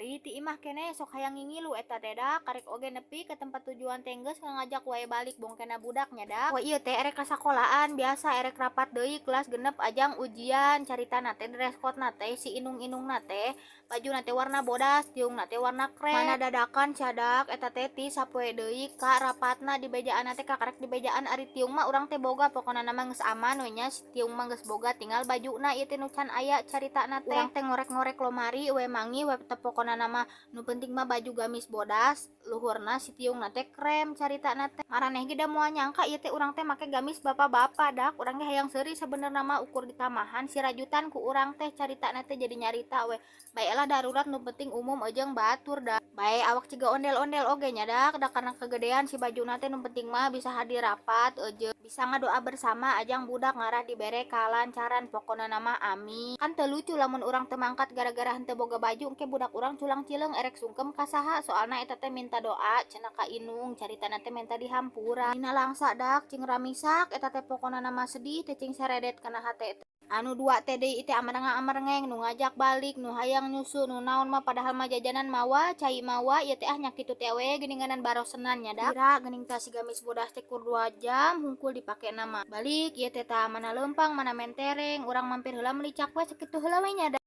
Ari ti imah keneh sok hayang ngingilu eta teh da, karek oge nepi ka tempat tujuan teh geus ngangajak wae balik bongkena budak nya da. Poe ieu teh erek ka sakolaan biasa, erek rapat deui kelas 6 ajang ujian. Caritana teh dress code na teh si indung-indungna teh bajuna teh warna bodas, tiungna teh warna krem. Mana dadakan cadak eta teh ti sapoe deui ka rapatna dibejaan teh, kakarek dibejaan ari tiung mah urang teh boga, pokona mah geus aman we nya. Si tiung mah geus boga, tinggal bajuna ieu teh nu can aya caritana teh. Urang teh ngorek-ngorek lomari we manggih we teh, pokona mah nu penting mah baju gamis bodas, luhurna si tiungna teh krem caritana teh. Maraneh ge da moal nyangka ieu teh urang teh make gamis bapak-bapak dak. Urang ge hayang seuri sabenerna mah, ukur ditamahan si rajutan ku urang teh caritana teh. Jadi nyarita we bae lah, darurat nu penting umum jeung batur da. Bae awak ciga ondel-ondel oge nya dak da, karena kegedean si bajuna teh. Nu penting mah bisa hadir rapat jeung bisa ngadoa bersama ajang budak ngarah dibere kalancaran, pokona mah amin. Kan teu lucu lamun urang teu mangkat gara-gara henteu boga baju, engke budak urang culang cileung erek sungkem ka saha, soalna eta teh minta doa cenah ka indung caritana teh, minta dihampura. Dina langsa dak, cing ramisak eta teh, pokona mah sedih teh cing saredet kana hate teh. Anu dua teh deui teh amarengeng, nu ngajak balik, nu hayang nyusu, nu naon mah, padahal mah jajanan mawa, cai mawa ieu teh. Ah, nya kitu teh we geuninganan, barosenan nya dak. Kira geuning tah si gamis bodas teh kur 2 jam hungkul dipake mah. Balik ieu teh tah, mana leumpang mana mentereng, urang mampir heula meuli cakwe, sakitu heula we nya dak.